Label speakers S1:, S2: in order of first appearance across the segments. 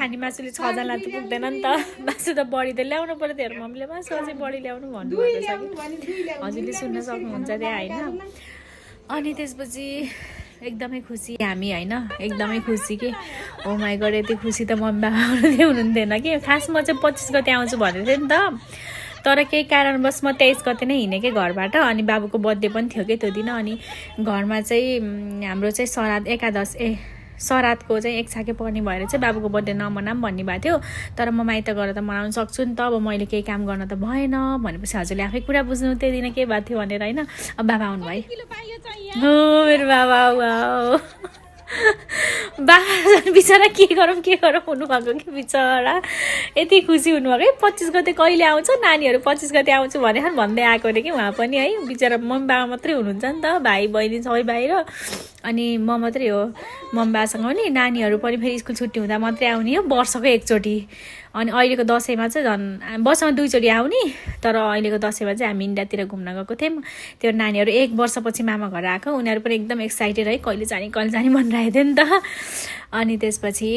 S1: खाने मासुले 6 जना त पुग्दैन नि त मासु त बढी त ल्याउनु पर्यो तेरो मम्मीले मासु अझै बढी ल्याउनु भन्नुभएको छ कि हजुरले सुन्न सक्नुहुन्छ त्यहाँ होइन अनि त्यसपछि एकदमै खुसी हामी होइन एकदमै खुसी के ओ माई गड यति खुसी त मम्मी बाबा हुनुहुन्थेन कि खास म चाहिँ 25 गते आउँछु भनेको थिएँ नि त तर केही कारणवश म 23 गते नै हिँडेँ कि घरबाट अनि बाबुको बर्थडे पनि थियो कि त्यो दिन अनि घरमा चाहिँ हाम्रो चाहिँ श्राद्धको चाहिँ एक छाके पर्ने भएर चाहिँ बाबुको बर्थडे नमनाऊँ भन्ने भएको थियो तर म माइत गएर त मनाउन सक्छु नि त अब मैले केही काम गर्न त भएन भनेपछि हजुरले आफै कुरा बुझ्नु त्यो दिन के भएको थियो भनेर होइन अब बाबा आउनु भयो हो मेरो बाबा बाबा बिचरा के गरौँ हुनुभएको कि बिचरा यति खुसी हुनुभएको है 25 गते कहिले आउँछ नानीहरू 25 गते आउँछु भनेर भन्दै आएको अरे कि उहाँ पनि है बिचरा मम्मी बाबा मात्रै हुनुहुन्छ नि त भाइ बहिनी सबै बाहिर अनि म मात्रै हो मम्मी बाबासँग पनि नानीहरू पनि फेरि स्कुल छुट्टी हुँदा मात्रै आउने हो वर्षको एकचोटि अनि अहिलेको दसैँमा चाहिँ झन् वर्षमा 2 चोटि आउने तर अहिलेको दसैँमा चाहिँ हामी इन्डियातिर घुम्न गएको थियौँ त्यो नानीहरू 1 वर्षपछि मामा घर आएको उनीहरू पनि एकदम एक्साइटेड है कहिले जाने भनिरहेको थियो नि त अनि त्यसपछि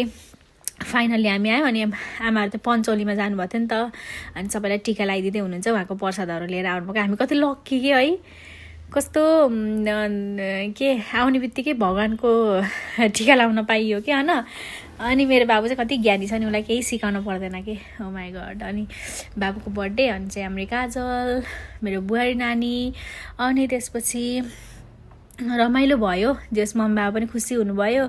S1: फाइनल्ली हामी आयौँ अनि आमाहरू त पञ्चौलीमा जानुभएको थियो नि त अनि सबैलाई टिका लगाइदिँदै हुनुहुन्छ उहाँको प्रसादहरू लिएर आउनुभएको हामी कति लक्की के है कस्तो के आउने बित्तिकै भगवान्को टिका लाउन पाइयो कि होइन अनि मेरो बाबु चाहिँ कति ज्ञानी छ नि उसलाई केही सिकाउनु पर्दैन कि ओ माई गड अनि बाबुको बर्थडे अनि चाहिँ हाम्रो काजल मेरो बुहारी नानी अनि त्यसपछि रमाइलो भयो जस मम्मी बाबा पनि खुसी हुनुभयो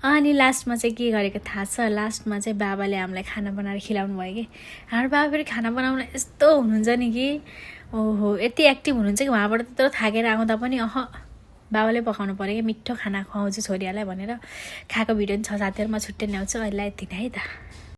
S1: अनि लास्टमा चाहिँ के गरेको थाहा छ लास्टमा चाहिँ बाबाले हामीलाई खाना बनाएर खिलाउनु भयो कि हाम्रो बाबा फेरि खाना बनाउन यस्तो हुनुहुन्छ नि कि ओहो यति एक्टिभ हुनुहुन्छ कि उहाँबाट त्यत्रो थाकेर आउँदा पनि बाबाले पकाउनु पऱ्यो कि मिठो खाना खुवाउँछु छोरीहरूलाई भनेर खाएको भिडियो पनि 6-7 म छुट्टै ल्याउँछु अहिले यति नै है त।